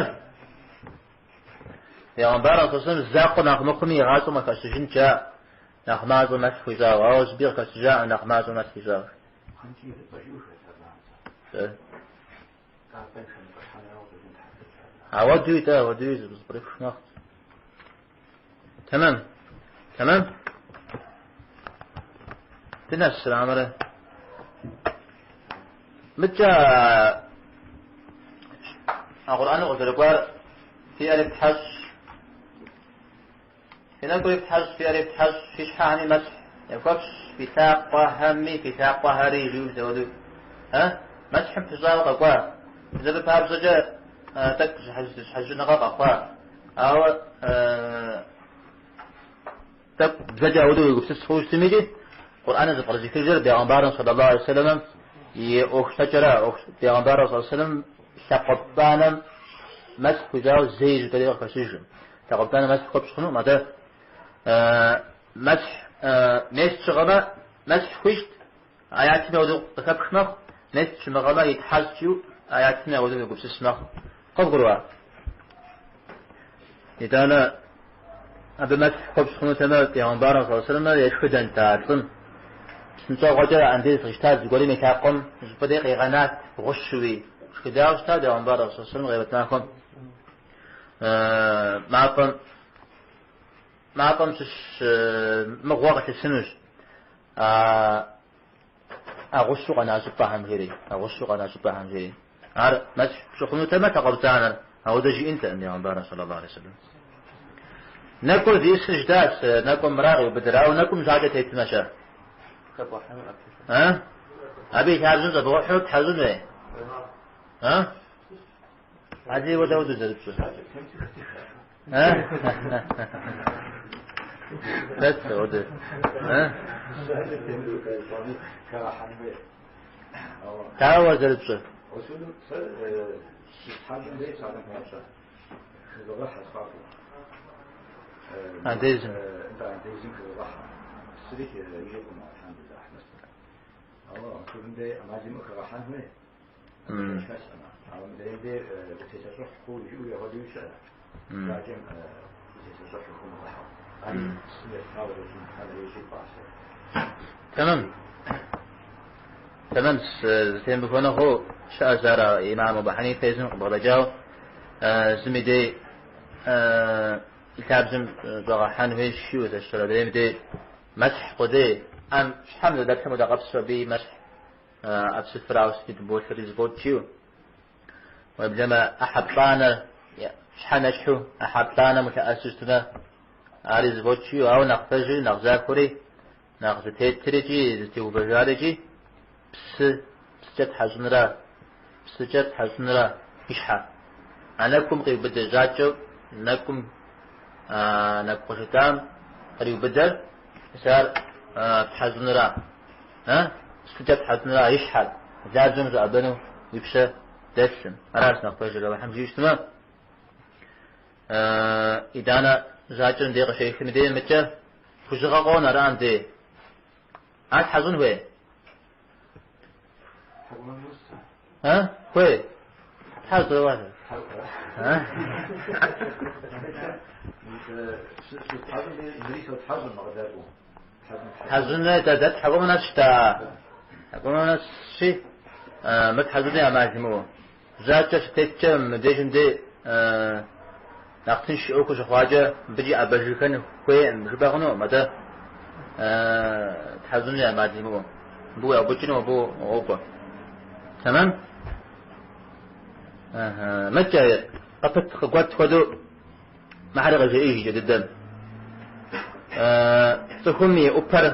S2: Пейгъэмбарым сэллаллаху алейхи закъуэ нэхъ мыхъуми и гъащӏэм къыхэщыжынт жаӏэ, нэхъ мащӏэ мэсхь хуищӏауэ, ауэ зыби къыхэщыжаӏым нэхъ мащӏэ мэсхь хуищӏауэ. Ауэдуи тӏэ, ауэдуи зэпкърыпх мэхъу. Тэмэм, тэмэм. Дынэсрэ хьэмэрэ? Мыдкӏэ а Къурӏэныр къызэрыкӏуар фи ӏэр ефтхьэщӏ, фи нэкӏур ефтхьэщӏ, фи ӏэр ефтхьэщӏ, фи щхьэхэми мэсхь яхуэфщӏ, фи лъакъуэхэми, фи лъакъуэхэри жиӏэу мис ауэдэу. Мэсхьым пыщӏауэ къэкӏуа. Мис абы папщӏэкӏэ тӏэкӏу зэщхьэщыкӏыныгъэ къэхъуа. Ауэ тӏэкӏу бзэкӏэ ауэдэу уегупсыс хъууэ щытми икӏи Къурӏэныр зэпкърызыхыжыр Бегъымбарым саллаллаху алейхи вассаламым и ӏуэху щӏэкӏэра, Бегъымбарым саллаллаху алейхи вассалам лъакъуэ пцӏанэм мэсхь хуищӏауэ зэи зыщӏыпӏэ къыхэщыжкъым. Лъакъуэ пцӏанэм мэсхь хуэпщӏ хъунукъым, атӏэ мэсхь мест щыгъэмэ мэсхь хуищӏт, аятым ауэдэу къыхэпх мэхъу, мест щымыгъэмэ итхьэщӏт жиӏэу аятым ауэдэу уегупсыс мэхъу. Къывгурыӏуа? Итӏанэ абы мэсхь хуэпщӏ хъунутэмэ, Пейгъэмбарым саллаллаху алейхи вассалам ешхыдэнт а лӏым. Псынщӏэгъуэкӏэ андез къищтат, зыгуэрым и лъакъуэм зыщӏыпӏэ дей къигъэнат гъущуи. Шхыдауэ щыта Пейгъэмбарым саллаллаху алейхи вассалам къемэт махуэм мафӏэм мафӏэм щыщ мыгъуэ къылъысынущ. А гъущу къэна щӏыпӏэхэм жери, а гъущу къэна щӏыпӏэхэм жери. Ар мэсхь пщӏы хъунутэмэ, лъакъуэ пцӏанэр, ауэдэ жиӏэнтэкъым Пейгъэмбарым саллаллаху алейхи вассалам. Нэкӏур зиӏысыр жытӏащ, нэкӏум мыра къиубыдыр, ауэ нэкӏум жьакӏэ тетмэ-щэ? А? Абы и лъабжьэм щӏэбгъухьу птхьэщӏын хуей? А? Ади уэ дауэ зэрыпщӏыр? А? Хэт ауэдэ? А? Дауэ зэрыпщӏыр? Андезым. Тэмэм. Тэмэм зэтемыхуэныгъэу щыӏэщ ар имам Абу Хьэнифэ езым къыбгъэдэкӏауэ зым и дей и лъабжьэм щӏэгъэхьэн хуейщ жиӏэу зэщыр адрейм дей мэсхь къудей ӏэм щхьэм зэдэплъым хуэдэ къабзэу абы и мэсхь ӏэпсыфыр ауэ сытми дыболъри зэфӏокӏ жиӏэу. Уеблэмэ ӏыхьэ плӏанэр щхьэм ещхьу ӏыхьэ плӏанэм улъэӏэсу щытмэ, ари зэфӏокӏ жиӏэу, ауэ нэхъ пэжри, нэхъ захуэри, нэхъ зытетри икӏи зытеувэжари икӏи псы, псыкӏэ тхьэщӏынра, псыкӏэ тхьэщӏынра и щхьэ. А нэкӏум къиубыдэ жьакӏэу нэкӏум, нэкӏу къыжытӏам къриубыдэр, мис ар тхьэщӏынра. Псыкӏэ тхьэщӏынра и щхьэр, лъабжьэм ущӏэӏэбэну уи пщэ дэлъым. Аращ нэхъ пэжыр, Алыхьым жиӏэу щытмэ, итӏанэ жьакӏэм дей къыщехым дей мыкӏэ хужьыгъэ къонэ арам дей. Ар тхьэщӏын хуей? Хуей? Тхьэщӏ уэ. Тхьэщӏын дэ тхьэкӏумэ нэсщ дэ. Тхьэкӏумэ нэсщи, мы тхьэщӏыни ӏэмал имыӏэу. Жьакӏэ щытеткӏэ мыбдежым дей нэхъ тынш ӏуэху щыхъуакӏэ мыбыкӏи ӏэбэжыхэн хуейкъым жыпӏэ хъунукъым, атӏэ тхьэщӏыни ӏэмал имыӏэу. Мыбы уеӏэбыкӏыну абы укъокӏуэ. Тэмэм? Мыдкӏэ къыпыт къыгуэт хуэдэу мыхьэри къыжеӏэж икӏэ дыдэм. Цӏыхум и ӏупэр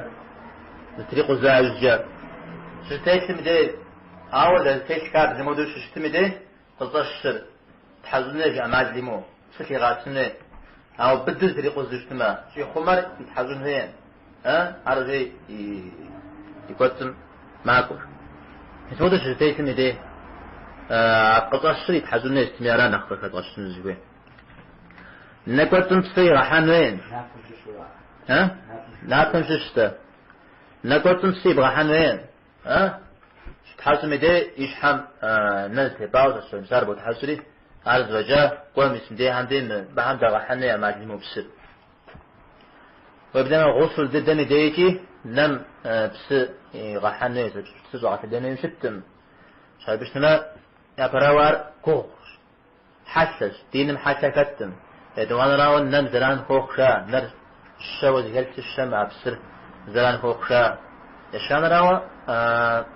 S2: зытрикъуза иужькӏэ щытелъым дей, ауэ зэрытелъ хабзэм хуэдэу щыщытым и дей къыщӏэщыр тхьэщӏын хуей ӏэмал имыӏэу, псы лъигъэӏэсын хуей. Ауэ быдэу зытрикъузэу щытмэ, щӏихъумэр итхьэщӏын хуейкъым. Ар уже и кӏуэцӏым макӏуэ. Мис хуэдэу щызэтелъым и дей. къыщӏэщыр итхьэщӏын хуей, сытми ара нэхъ къыхэдгъэщыну зыхуейр. Нэ кӏуэцӏым псы игъэхьэн хуей. Напэм щыщ-тӏэ. Нэ кӏуэцӏым псы ибгъэхьэн хуей. Щыптхьэщӏым и дей и щхьэм нэ зытепӏауэ щыщ, мис ар ботхьэщӏри, ар зэфӏэкӏа, кӏуэ мис мыдейхэм дей мыбыхэм дэгъэхьэн хуей ӏэмал имыӏэу псыр. Уеблэмэ гъусул дыдэм и дейкӏи нэм псы игъэхьэн хуей, псы щӏэгъэлъэдэн хуейуэ щыткъым. Щхьэ щытмэ, япэрауэ ар гугъущ, хьэлъэщ, диным хьэлъэ хэткъым. Етӏуанэрауэ нэм зэран хуохъу жаӏэ, нэр щэуэ зыхэлъыр щэм а псыр зэран хуохъу жаӏэ. Ещанэрауэ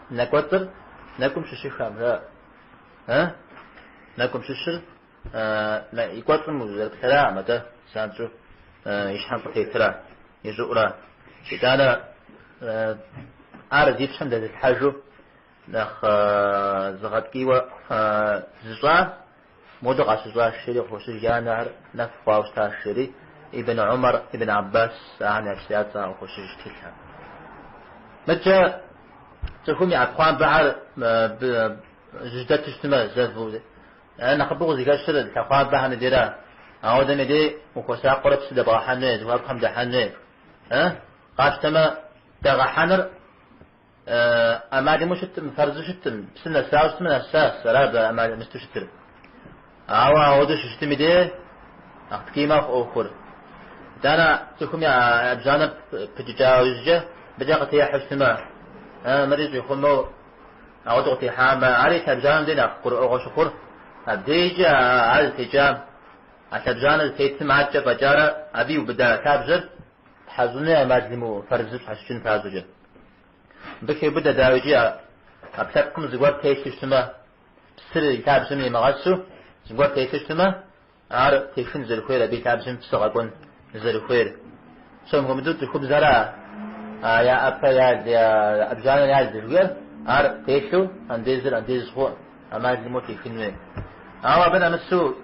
S2: нэкӏуэцӏыр нэкӏум щыщыххэм жаӏэ. Нэкӏум щыщыр и кӏуэцӏым узэрыплъэракъым, атӏэ занщӏэу и щхьэм къытетра, и щӏыӏура. Итӏанэ ар зи пщэм дэзылъхьэжу нэхъ зыгъэткӏийуэ зыщӏа, модэу къащыщӏащ жери къыхощыж, я нэхэр нэф хъуауэ щытащ жери, Ибн Умар, Ибн Аббас ахэм я псы я цӏэ къыхощыж тхылъхэм. Мыдкӏэ цӏыхум и ӏэпхъуамбэхэр жьыдэту щытмэ, зэву, нэхъыбэу къызыхэщыр лъэхъуамбэхэм и дейра. Ауэдэм и дей ухуэсакъыурэ псы дэбгъэхьэн хуей, зэхуакухэм дыхьэн хуей. Къапщтэмэ, дэгъэхьэныр ӏэмал имыӏэу щыткъым, фэрзу щыткъым, псы нэсауэ щытмэ, нэсащ, ара абы ӏэмал имысту щытыр. Ауэ ауэдэу щыщытым и дей нэхъ ткӏий мэхъу ӏуэхур. Итӏанэ цӏыхум я ӏэбжьанэр пыкӏыкӏауэ иужькӏэ мыбыкӏэ къытехьэу щытмэ, мыри щӏихъумэу ауэдэу къытехьамэ, ари лъэбжьанэм дей нэхъ гурыӏуэгъуэ щыхъур, абдейкӏэ ар зытекӏам, а лъэбжьанэр зытетым адэкӏэ фӏэкӏарэ абы иубыда лъабжьэр тхьэщӏыну ӏэмал имыӏэу фэрзыр щхьэщыкӏын папщӏэкӏэ. Мыбы хеубыдэ дауикӏи ӏэпкълъэпкъым зыгуэр телъу щытмэ, псыр и лъабжьэм нимыгъэсу зыгуэр телъу щытмэ, ар техын зэрыхуейр, абы и лъабжьэм псы гъэкӏуэн зэрыхуейр. Псом хуэмыдэу цӏыхубзэра я ӏэпэ, я ӏэбжьанэр ял жыхуиӏэр, ар телъу андезыр андез хъу ӏэмал имыӏэу техын хуей. Ауэ абы нэмысу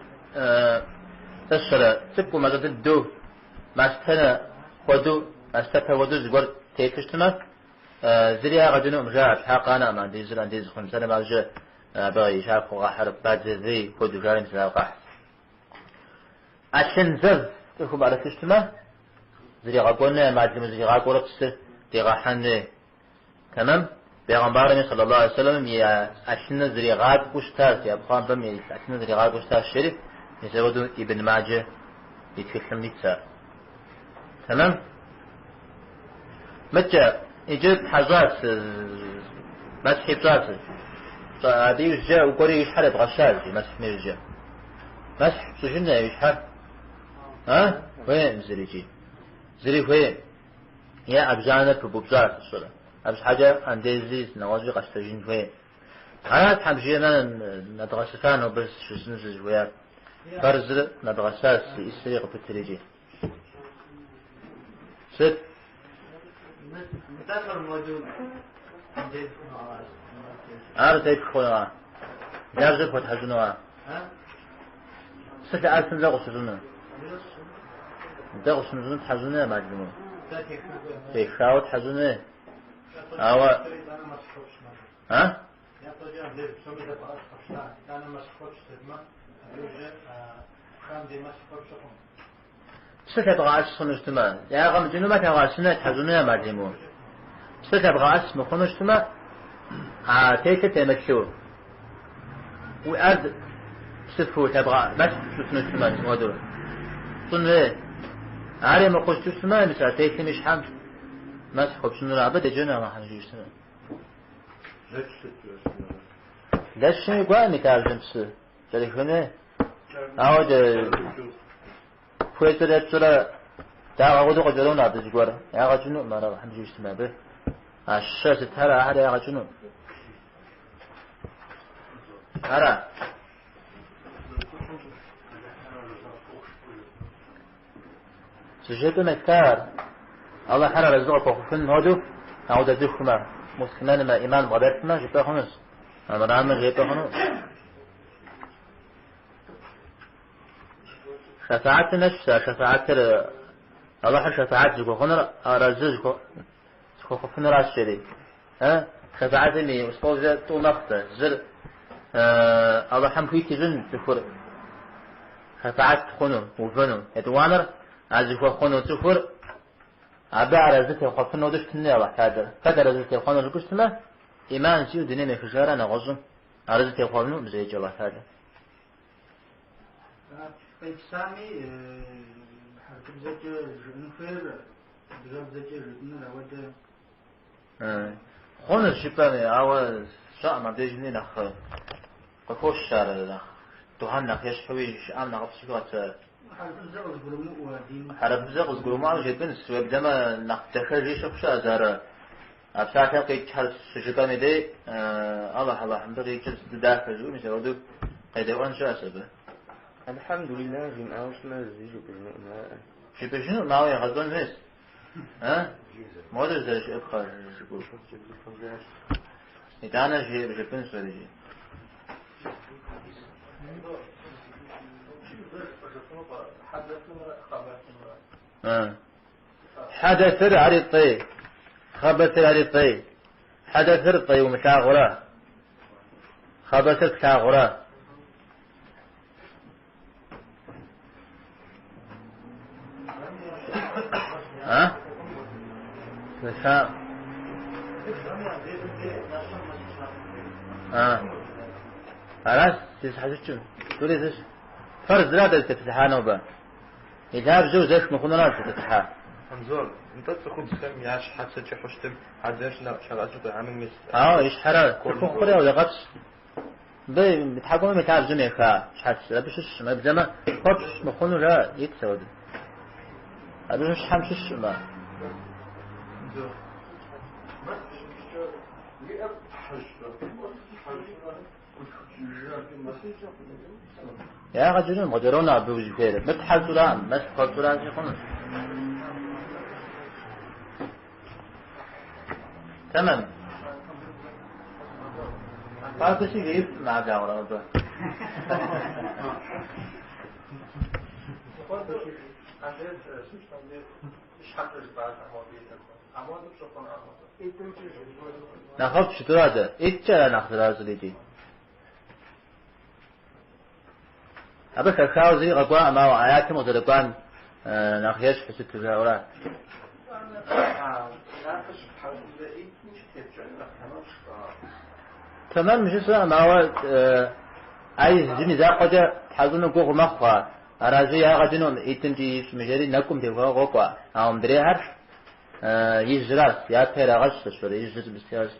S2: тӏэщэрэ цӏыкӏуу мащӏэ дыдэу мастэнэ хуэдэу, мастэпэ хуэдэу зыгуэр телъу щытмэ, зыри ягъэ кӏынукъым жаӏэ, щхьа къанэкъым андезыр андез хъун. Псалъэм папщӏэ, абы и щапхъэу къахьыр бадзэ вей хуэдэу жари мис ар къахь. ӏэлъын зэв цӏыхум ӏэрылъу щытмэ, зригъэкӏуэну ӏэмал имыӏэу зригъакӏуэрэ псы дигъэхьэн хуей. Тэмэм? Бегъымбарми, саллаллаху алейхи вассалам, и ӏэлъыныр зригъакӏуэу щытащ, и ӏэпхъуамбэм и ӏэлъыныр зригъакӏуэу щытащ, жери, мис апхуэдэу Ибн Маджэ и тхылъым итщ ар. Тэмэм? Мыдкӏэ, иджы птхьэщӏащ, мэсхьи пщӏащ. Абы иужькӏэ укӏуэри и щхьэр ебгъэщащ, мэсхьым иужькӏэ. Мэсхь пщӏыжын и щхьэр? А? Хуейкъым зырикӏи. Зыри хуейкъым. Е ӏэбжьанэр пыбупщӏащ, сщӏэрэ. Абы щхьэкӏэ андези нэгъуэщӏи къэщтэжын хуей. Арат Тхьэм жиӏэмэ, нэдгъэсыфа нобэ жысӏэну сызыхуеяр. Фэрзыр нэдгъэсащ, зиӏысри къыпытыр икӏи. Сыт? Ар тепх хъунуа? Лъабжьэр пхуэтхьэщӏынуа? Псы лъэӏэсым зэ къыщыщӏыну? Дэ къыщымыщӏыну тхьэщӏыну ӏэмал имыӏэу. Техауэ тхьэщӏыну. Ауэ... А? Псы лъэбгъэӏэс хъуну щытмэ, ягъэ мыкӏынумэ лъэбгъэӏэсыну, тхьэщӏыну ӏэмал имыӏэу. Псы лъэбгъэӏэс мыхъуну щытмэ, а телъыр темылъу, уи ӏэр псыфу лъэбгъэ мэсхь пщӏыфыну щытмэ, мис мыуэдэу пщӏын хуей. Ари мыхъущту щытмэ, мис а телъым и щхьэм мэсхь хуэпщӏынурэ абы деджэну Алыхьым жиӏэу щытмэ. Лэчым и гуаӏым и лъабжьэм псы кӏэрыхын хуей. Ауэ Пхуещӏэр епщӏэрэ дагъэ хуэдэу къыкӏэрону абы зыгуэр. Ягъэ кӏынукъым ар Алыхьым жиӏэу щытмэ абы. А щэ сытхэр ахэр ягъэ кӏынукъым. Ара? Зыжепӏэм елъытар Алыхьыр арэзы къыпхуэхъуфын хуэдэу ауэдэ цӏыхумэ, муслъымэнымэ, ӏиман бгъэдэлъмэ жыпӏэ хъунущ. Армырамэ жепӏэ хъуну. Шэфаатым ещхьщ, а шэфаатыр, Алыхьыр шэфаат зыхуэхъунур арэзы зыхуэхъуфынуращ, жери. Шэфаатым и условие тӏу мэхъу, зыр. Алыхьым хуит ищӏын цӏыхур шэфаат хъуну, увыну. Етӏуанэр, а зыхуэхъуну цӏыхур абы арэзы техъуэфын хуэдэу щытын хуей Алыхь Тэхьэлэр. Хэт арэзы техъуэну жыпӏэу щытмэ, ӏиман зиӏэу дунейм ехыжара нэгъуэщӏым арэзы техъуэфынукъым зэикӏ Алыхь Тэхьэлэр.
S3: Къепсами хьэрыпыбзэкӏэ жыӏэн хуейр, адыгэбзэкӏэ жыӏэныр ауэдэ.
S2: Хъунущ жыпӏэми, ауэ сщӏэкъым абдежми нэхъ къыхощ ар нэхъ духьэм нэхъ ещхьуи жыӏам нэхъыфӏ сыхуэт.
S3: Хьэрыпыбзэ къызыгурымыӏуэ дин.
S2: Хьэрыпыбзэ къызыгурымыӏуэм жепӏынщ, уеблэмэ нэхъ дахэжи щыхъу щыӏэщ ар. А псалъэм къикӏхэр щыжыпӏэм и дей, Алыхь, Алыхь, мыбы къикӏыр сыту дахэ жиӏэу мис апхуэдэу къедэӏуэн щыӏэщ абы.
S1: Алхьэмдулиллах жимыӏауэ щытмэ, зыри жыпӏэжынукъым, араӏэ?
S2: Жыпӏэжынукъым, ауэ егъэщӏэн хуейщ. А? Модэ зэрыжыӏэпхъэр жыпӏэу. Итӏанэ жыпӏэнщ ари. Хьэдэсыр ари фӏей, хъэбэсыр ари фӏей. Хьэдэсыр фӏей умылъагъурэ? Хъэбэсыр плъагъурэ? А? Зэха. А. Аращ, зэщхьэщыкӏым. Тӏури зыщ. Фэрзра дэ зытепсэлъыхьа нобэ. И лъабжьэу зэш мыхъунуращ зытепсэлъыхьа.
S1: Анзор, нтӏэ цӏыхубзхэм я щхьэр кӏыхьу щытым хьэдэр щагъэсу къурӏэным мис.
S2: Ауэ и щхьэрэ цӏыхухъури ауэдэкъэпс. Мыбы и тхьэкӏумэм и лъабжьэм еха щхьэц абы щыщкъым, уеблэмэ хуэпщӏ мыхъуну жаӏэ, итщ ауэдэ. Абы щыщ щхьэм щыщкъым ар. Ягъэ кӏынукъым, къыкӏэронэ абы узыхуейр. Мытхьэщӏураӏым, мэсхь хуэпщӏуращи хъунущ. Тэмэм. Папэ си жеифӏым аблагъурэ абы. Нэхъыфӏщ жытӏурадэ, ӏитӏкӏэ ара нэхъ зэращӏыр икӏи. Абы хэхауэ зыри къэкӏуакъым, ауэ аятым къызэрыкӏуам нэхъ ещхьу сыту жаӏэура. Тэмэм жысӏэкъым, ауэ ӏэ ижьым и закъуэкӏэ тхьэщӏыну гугъу мэхъу ар. Аразы ягъэ кӏынукъым, ӏитӏымкӏи ищӏми жери нэкӏум теухуауэ къокӏуэ. Ауэ мыдрейхэр ижьращ, япэ ирагъэщ, ижьыр зыбыстеуащ.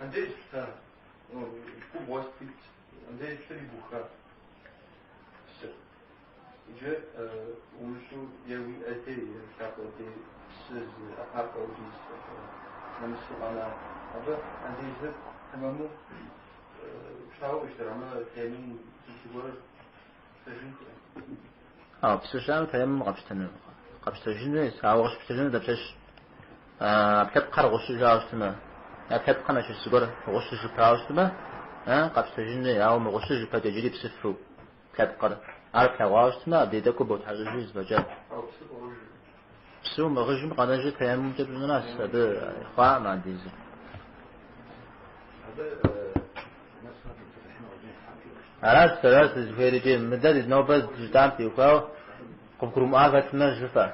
S1: Андез пщтэ, губгъуэ сыт, андез пщтэри буха псыр. Иджы умыщӏу е уи ӏэ дей, е лъакъуэ дей псы зы ӏэпапӏэ хуэдиз нэмысу къэна. Абы андезыр тэмэму пщтауэ къищтэрамэ, тэмэм зыгуэр пщтэжын хуей.
S2: А псы щыӏэм тэмэмым къэпщтэну, къэпщтэжын хуейщ, ауэ къыщыпщтэжыну дапщэщ? ӏэпкълъэпкъхэр гъущыжауэ щытмэ, ӏэпкълъэпкъхэм ящыщ зыгуэр гъущыжыпауэ щытмэ, къэпщтэжын хуей, ауэ мыгъущыжыпэкӏэ иджыри псыфу лъэпкъыр. Ар плъэгъуауэ щытмэ, абдей тӏэкӏур ботхьэщӏыжри зэфӏэкӏа. Псы умыгъыжым къэнэжыр тэмэмымкӏэ пщӏынуращ, абы хъуакъым андезыр. Аращ, аращ дызыхуейр икӏи мыдэ нобэ жытӏам теухуауэ къыбгурымыӏуа хэтмэ жыфӏэ.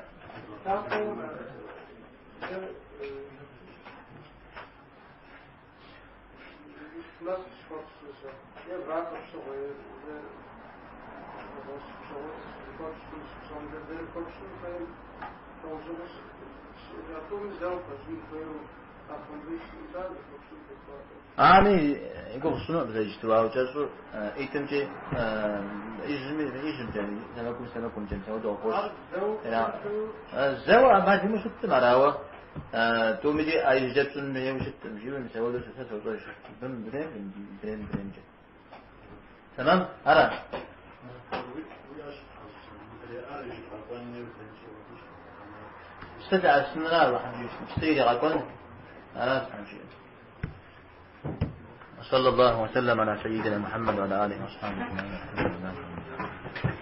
S2: Ами и гугъу сщӏынукъым сэ иджыпсту, ауэ кӏэщӏу ӏитӏымкӏи ижьми ижьымкӏэ, сэмэгум сэмэгумкӏэ, мис апхуэдэу къыхощ. Зэуэ ӏэмал имыӏэу щыткъым ар, ауэ тӏумикӏи ӏэ ижькӏэ пщӏын хуейуэ щыткъым, жиӏэу мис апхуэдэу сэ сощӏэж. Мыбым мыдрейм, мыдрейм мыдреймкӏэ. Тэмэм? Ара? Псы лъэӏэсынра Алыхьым жиӏэщ, псы иригъэкӏуэн, аращ Тхьэм жиӏэр. وصلى الله وسلم على سيدنا محمد وعلى آله وأصحابه أجمعين.